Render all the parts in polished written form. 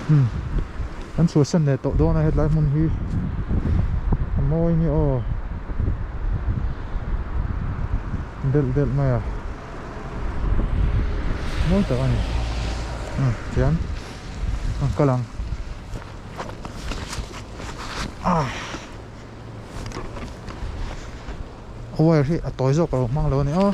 Umm kan chhuahsan leh tawh dawn a hetlai hmun hi a mawi nge aw delh delh mai a mawi tak a ni umm tihian an kal ang ah wire hi a tawi zawk a lo hmang lo a ni aw.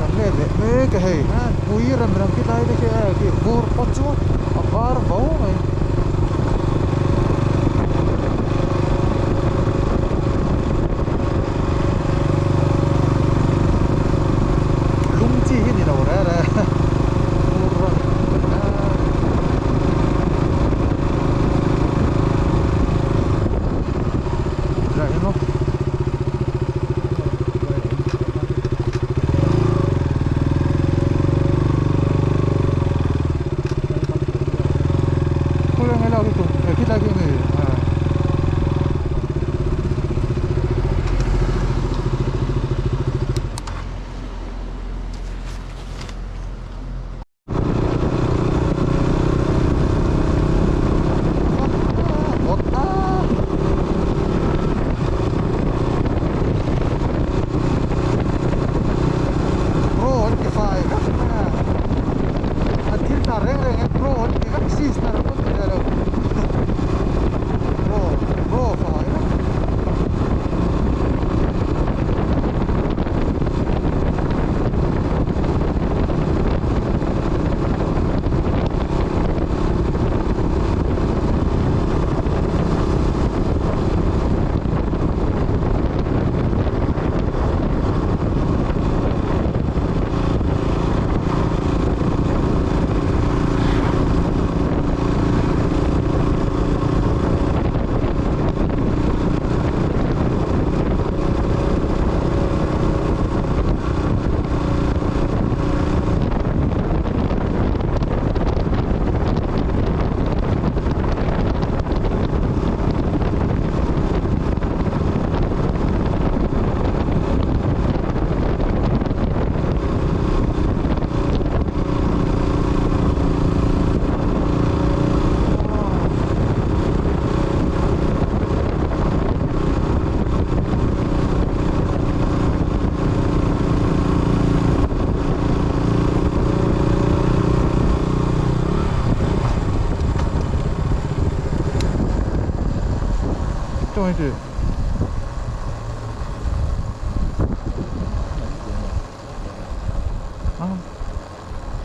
Kan let leh mek a hei pui rem rem khi lai te khi a khi vur pawt chu a var vo mai. Lung chi hi ni lo re re vur rawn Dạ em không?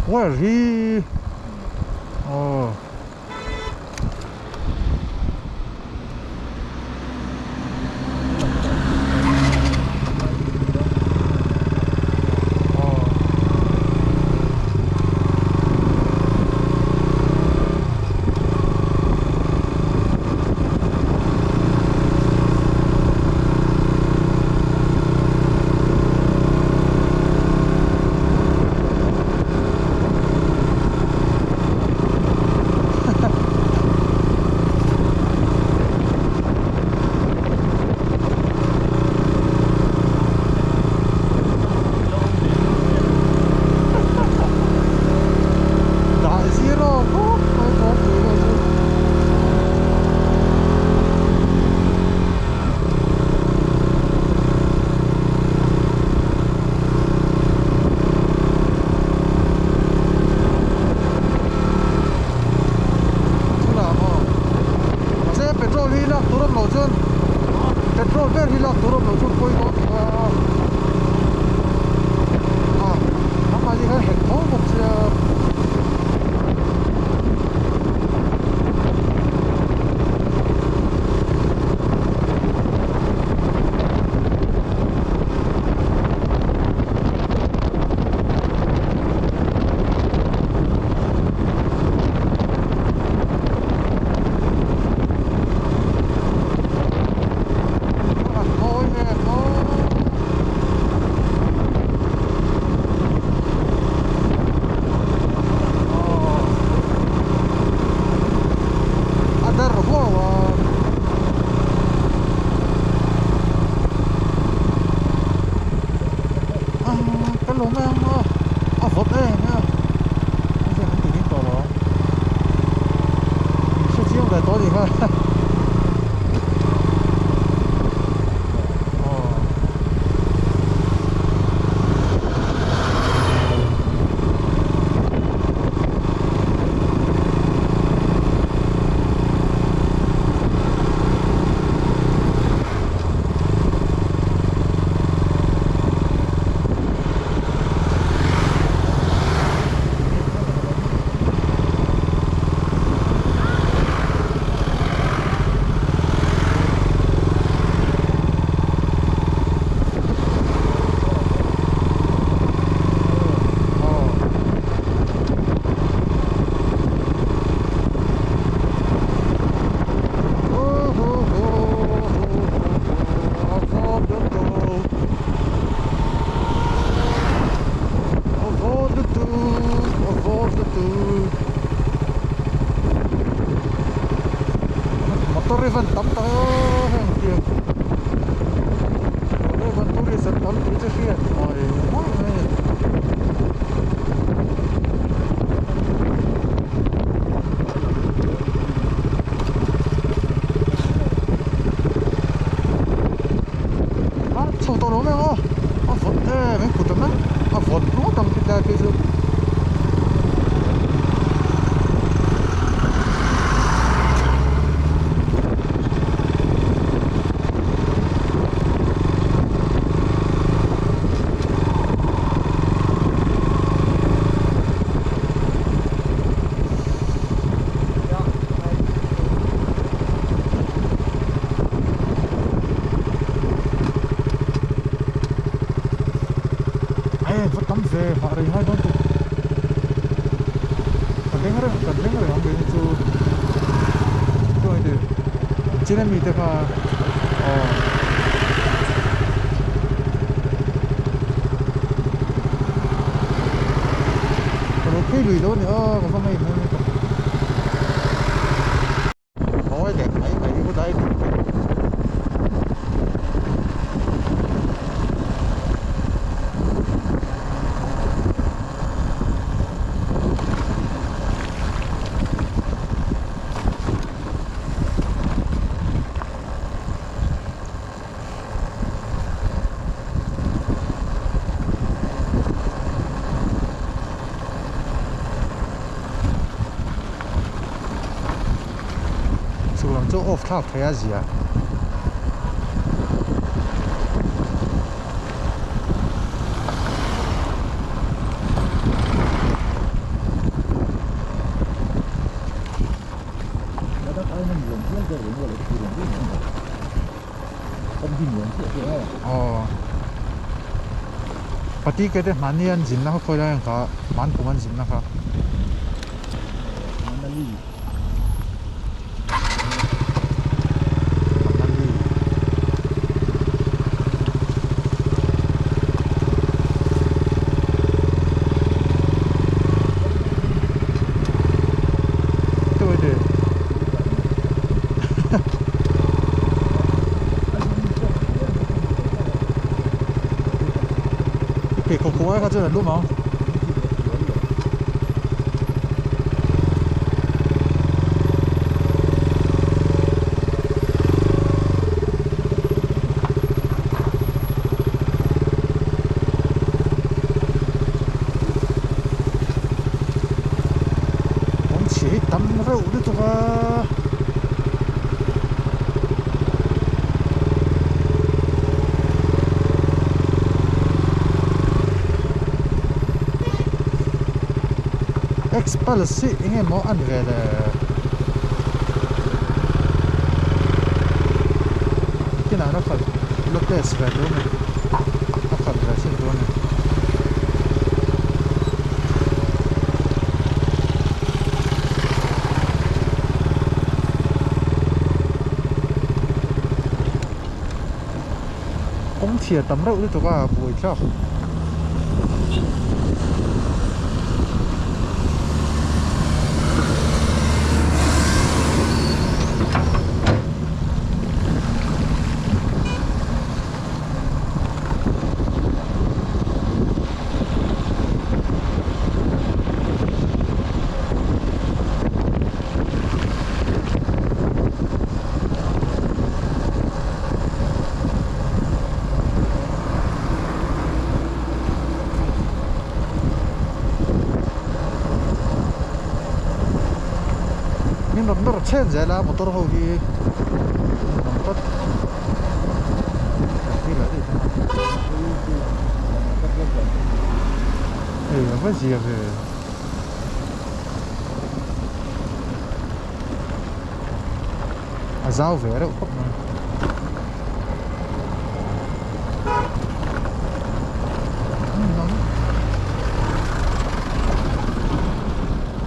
Wire hi aw lo mai ang a, a vawt em em a, hei kan ti ding tawh lo ang, min hre chiang ve tawh a nih kha. Motor hi van tam tak e heng tiang leh van tourist an tam tih chu hriat mai mai mai a ni. A chho tawh lo mai ang aw a vawt em em kut ang a vawt ngawt ang khiti lai phei chu. Hei va tam ve hah rei ngai dawn tuk ka leng reng kan leng reng ang keini chu chuan heti chin ami te kha aw ka lo phei lui lo a ni aw ka va ngei mai mai ta. Mawi leh mai mai hi dai dik vek. Chhuk lam chu off thlak thei a zia. Aw pati ke te hmani an zinna kha khawi lai ang kha hman kum an zinna kha. Pheikhawk khuai kha chuan a lum ang. Kawng chhia hi tam reuh lutuk a. Xpulse hi eng emaw a ni ve le. Kinah hian a khalh la test ve tur a ni a khalh ve chin tur a ni. Kawng chhia tam reuh lutuk a buai thlak. rawn nawr chhen zel a motor ho hi an awm tlat. Hei a va zia ve. A zau ve reuh khawp mai.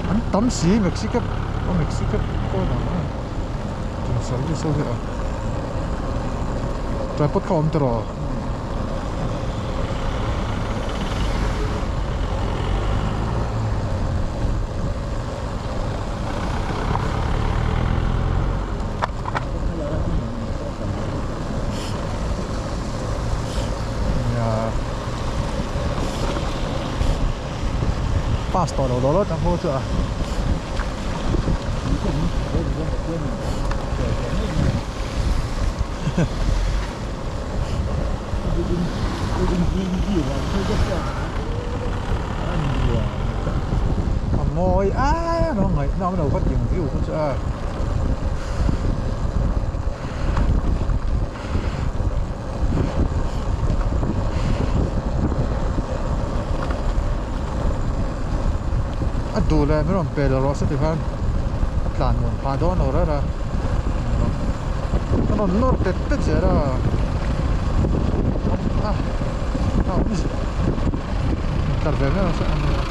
An tam si maxi cab a maxi cab pawh a ang a service ho hi a tripod kha a awm tawh. Pass tawh lo lo lo tang ho chu a. A mawi a nó ngaihnawm lo kha tiang view kha chu a. A duh leh min rawn pe lo rawh se tikhan a tlan nuam phah dawn lo rara a rawn nawr tet tet zel a a a awm tlar ve mai se a nia.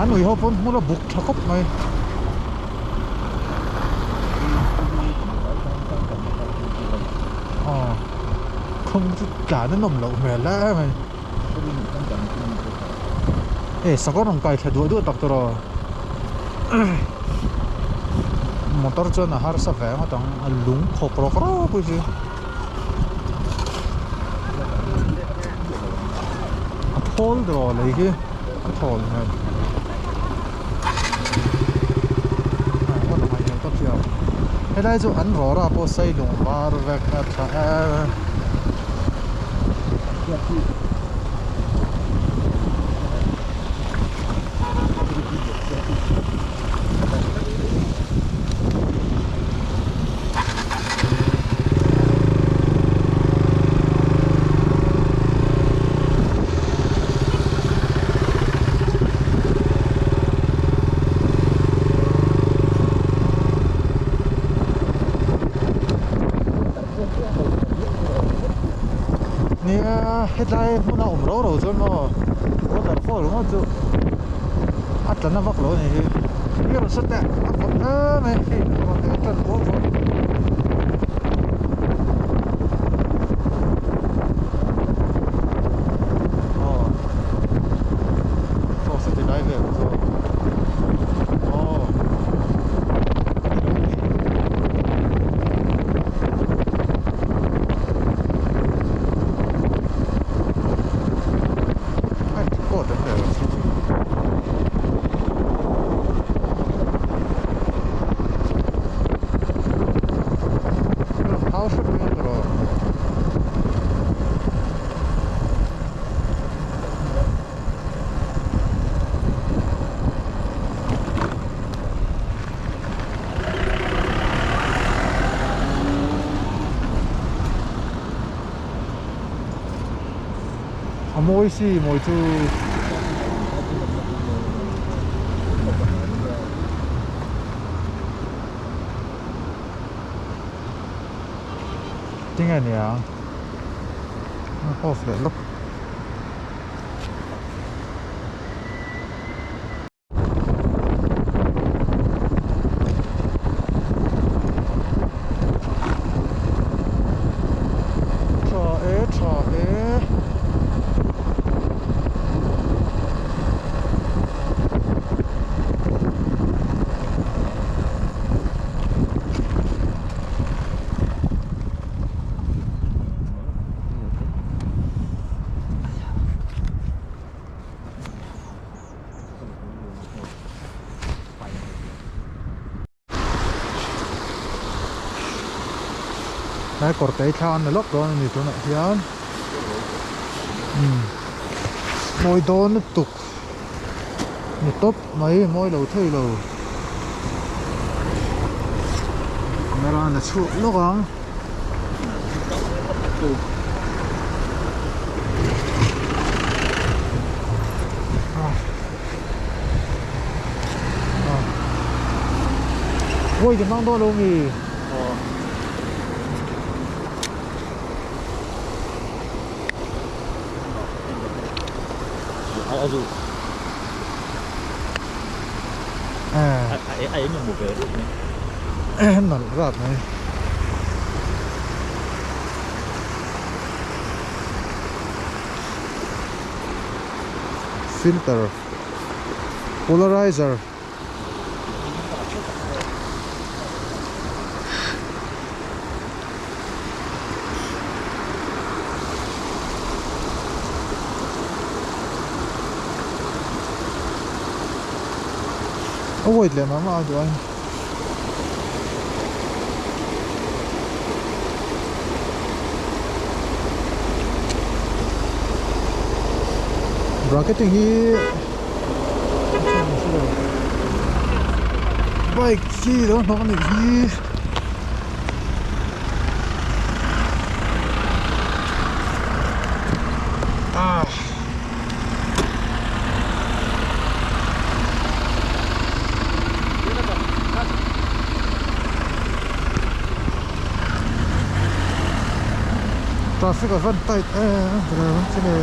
An ui ho pawn hmun a buk tha khawp mai. Aw khawng chu tlan a nawm loh hmel e mai. E sakawr rawn kai thla duah duah tak tawh a motor chuan a harsa ve ngawt ang a lung khawk rawk rawk hi chu a thawl draw lei khi a thawl hmel helai chu an rawra pawh sei lung var vek a tha e. Nia hetlai hmuna awm ro ro chuan maw waterfall ringawt chu a tla na vak lo a ni hi i rawn saw teh a vawt em mai hei a rawn en tan kuau kuau. Aw chaw saw ti lai vel chu aw. A mawi si mawi chu tinge nia off leh lawk. Tha e tha e. Tlai kawr te thla an la lawk dawn a ni tunah hian umm mawi dawn lutuk ni tawp mai mawi lo thei lo camera an la chhuak lawk ang. Ôi cái mang đo đâu mì Nalh rat mai. Filter polarizer a white leh mah mah a duh a. Bracketing hi bike hi lo hnawk a nih hi. Ah. Traffic a van tight em em chu le.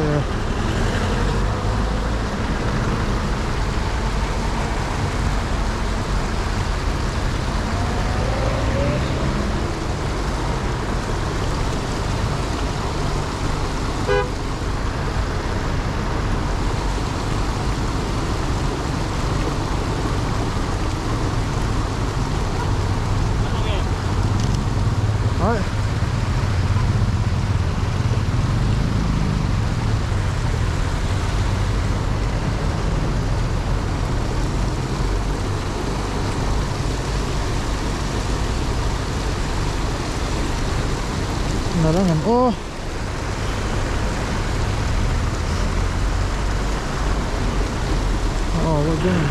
Ai. Nalh ang em aw. Oh, what doing?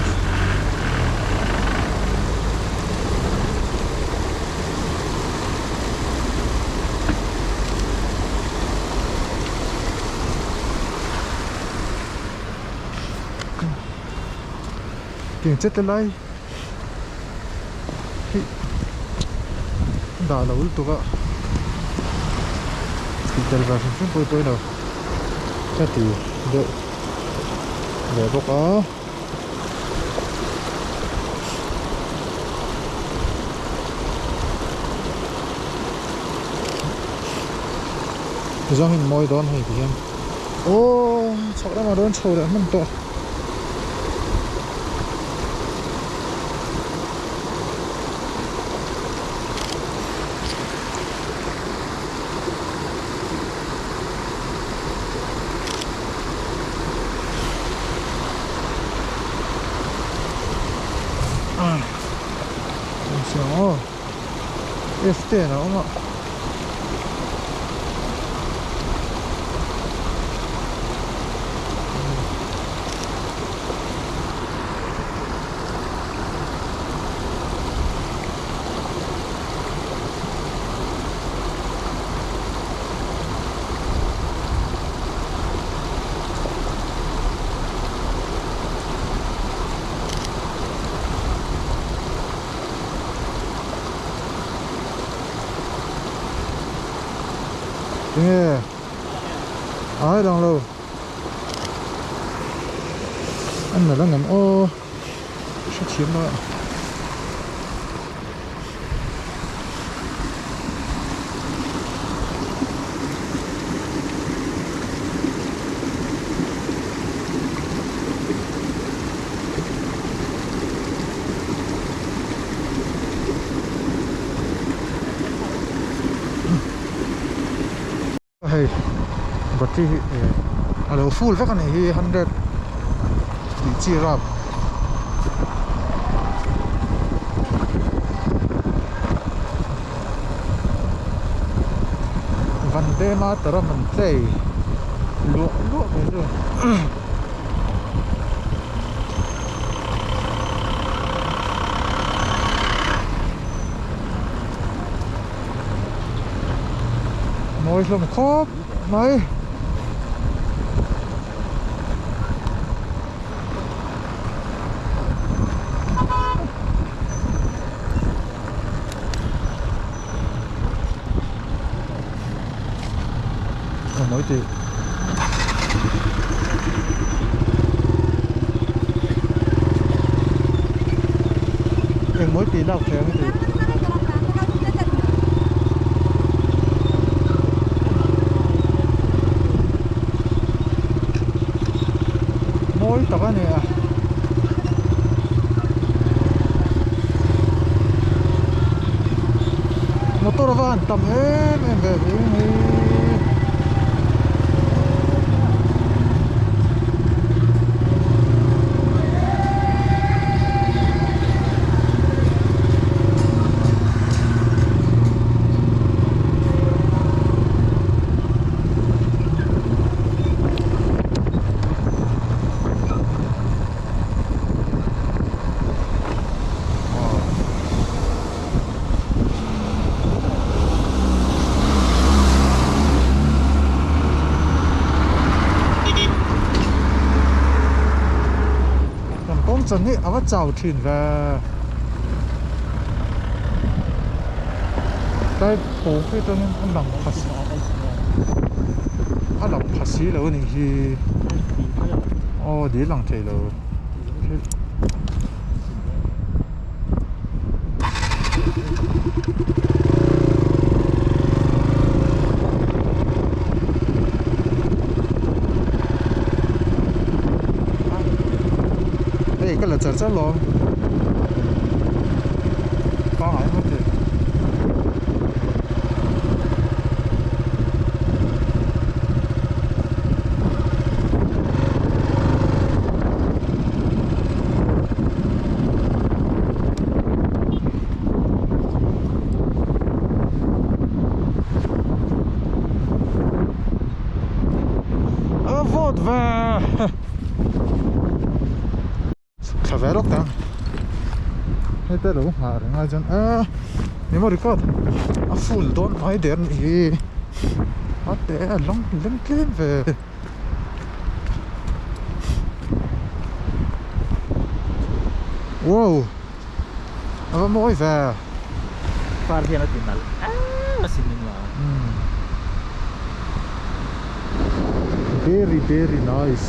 Tiang chet te lai hi dah lo lutuk a tih tel ve hrim hrim pawh hi pawi lo ka ti deuh ve bawk a. Zawng in mawi dawn hei ti hian aw chhak lamah dawn chho leh hman tawh. F10 a awm a. Tinge ai lang lo an nalh ang em aw hrethiam lo a. Hei battery hi eh a lo full vek a nih hi hundred tih chi rap. Vande Mataram an play luah luah mai chu. Mawi hlawm khawp mai. Ka mawi tih. Eng mawi tih lak thei ang tih. Mawi tak a ni a. Motor ava han tam em em ve ving hi. Kan kawng chan hi a va chau thin ve. Tlai pawl khi atangin a lang pha a lang pha si lo a nih hi. Aw dil lang thei lo. Hei ka la char char lo pangai maw ti. A vawt ve thla ve rawk ta hei te lo nghah reng ai chuan a memory card a full dawn mai der a nih hi a te a lang lem tlem ve. Wow a va mawi ve. Par hian a ti nalh em asin in la. Very very nice.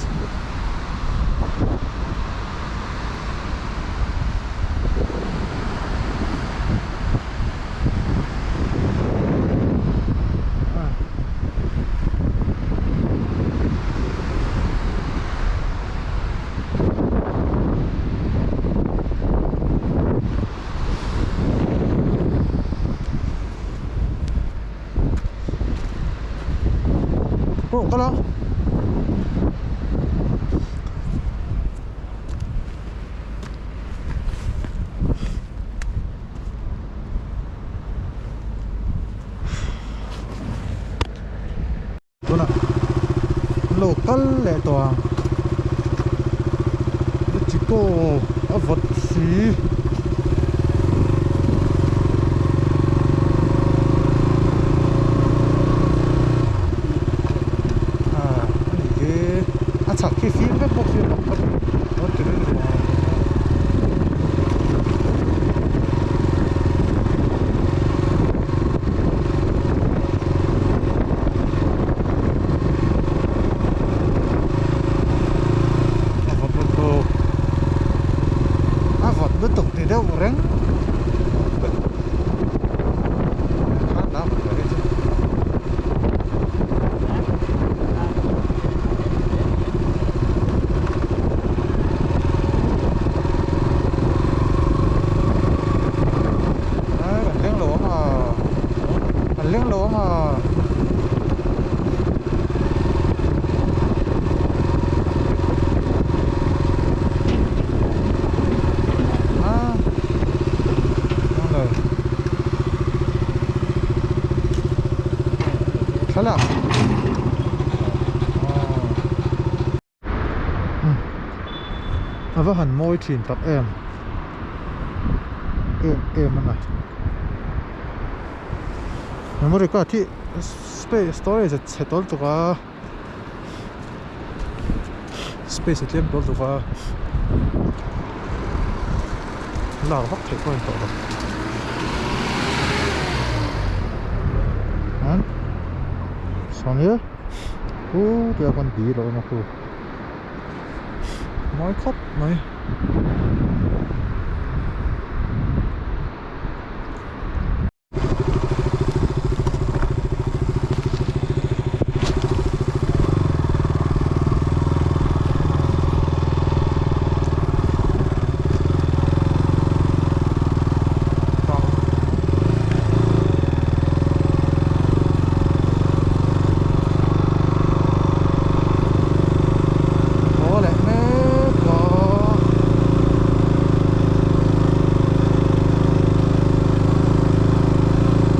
Pawh kal a. Tunah an lo kal leh tawh ang Chico a vawt si. Ah a ni hi a chhak khi fim vek bawk si a mak khawp mai. A vawt lutuk a vawt lutuk A va han mawi thin tak em em em a na. Memory card hi space storage a chhe tawl tuk a space a tlem tawl tuk a lak vak theih pawh a ni tawh lo. Sawnia u tia khawn dil a awm a khu. Mawi khawp mai. Haw leh mek a.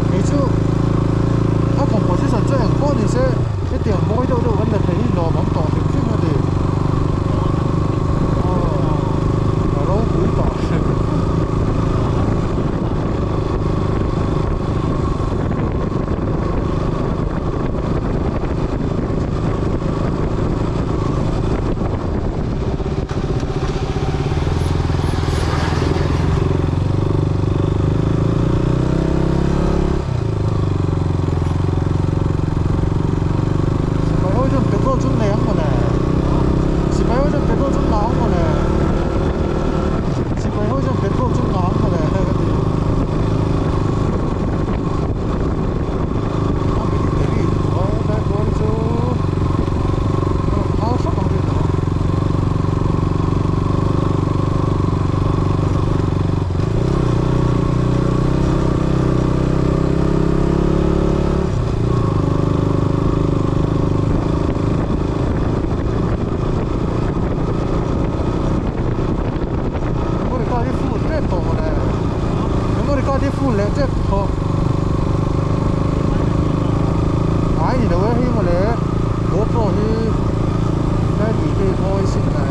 Kei chu a composition chu eng pawh ni se hetiang mawi deuh deuh kan la thei hi lawm awm tawh hrim hrim a ni. Aw a ropui tawh hrim. Sipai ho chuan petrol chu nei ang mawle sipai ho chuan petrol chu la ang mawle sipai ho chuan petrol chu la ang mawle ka ti a military tlai kual chu a rawn hau hrep ang rin lo. Memory card hi full tep tawh mawle memory card hi full leh tep tawh ai ni lo e hei mawle GoPro hi tlai tui te hi mawi sin le.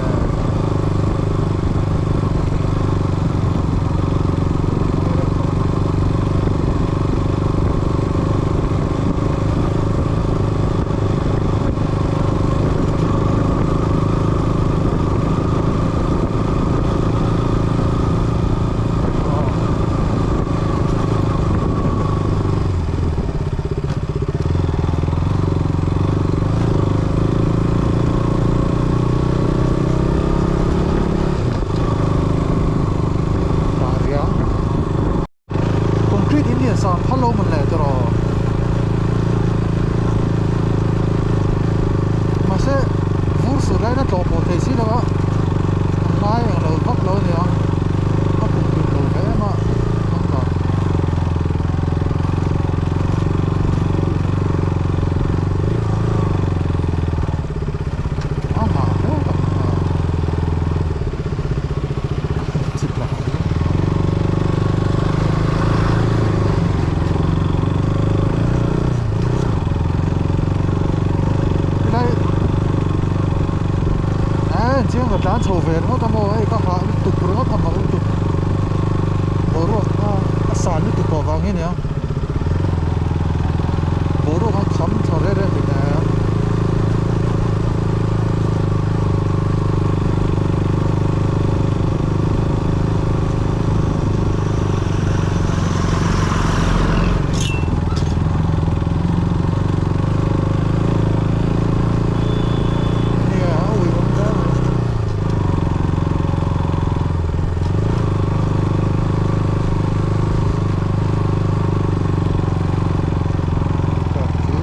Concrete in lian sa phal lo man le tawh mahse vur sur laina tlawh pawh thei si lo a an ngai ang lo vak lo a nia a kum hlun lo ve em a an dah. A nghah hle tak a chip lah. Helai eh chiang ka tlan chho ve ringawt a maw hei ka hah lutuk ringawt a mak lutuk boruak a a san lutuk tawh vang hi ania boruak a kham tha rem rem thin nia. Nia a ui awm hle mai. Ka chu.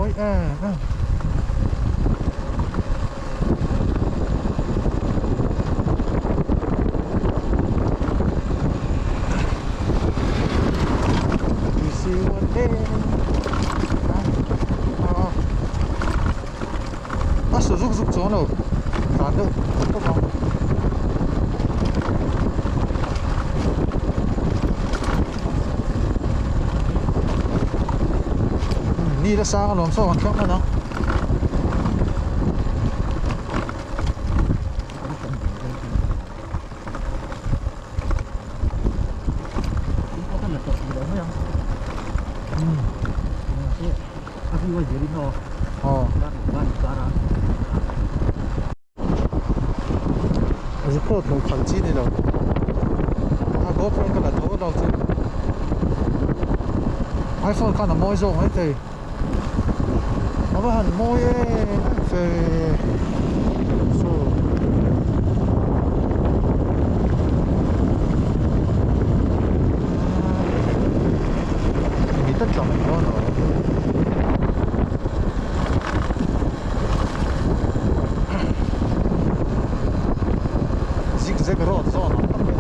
Mawi em em. A su zuk zuk chuan lo tlan deuh tawp ang. Ni la sang alawm saw kan thleng hman ang. Record lo khalh chi ni lo a GoPro ka la tho lo chu iPhone khan a mawi zawk mai thei a va han mawi em em ve so mi ta tla mai dawn a. Zig zag road zawn ang tak hian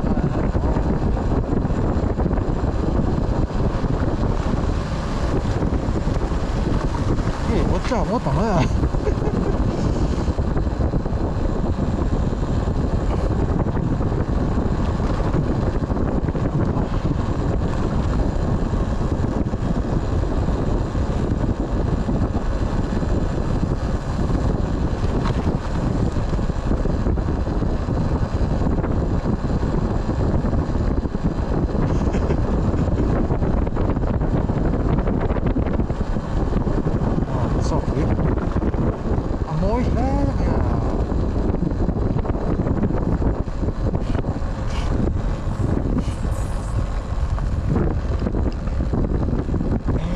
hei a tla ngawt ang e. A mawi hle mai a.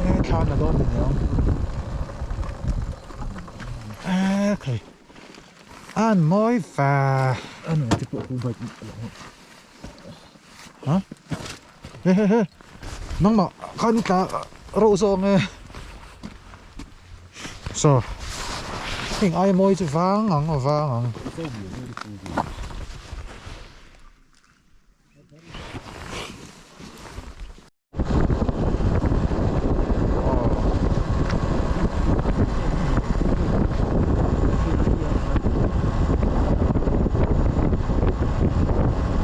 E thla na dawn ni ang. E thei. An mawi va. An te pawh hu bike Ha? He he he. Nangmah khan tla ro zawng e. So. Heng ai mawi chu vang ang vang ang.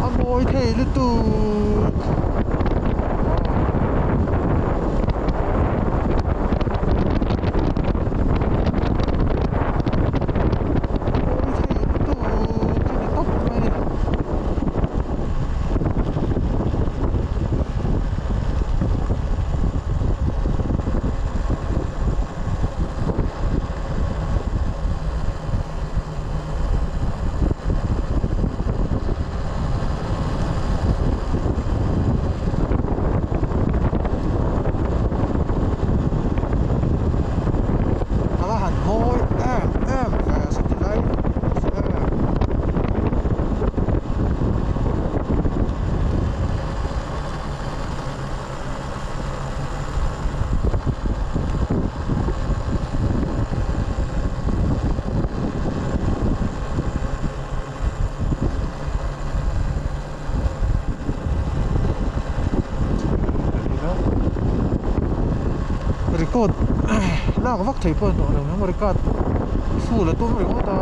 A mawi thei lutuk. Mawi thei lutuk a ni tawp mai a ni. A va han mawi em em ve sawti lai em. Record lak vak thei pawh a ni tawh lo memory card full a tum ringawt a.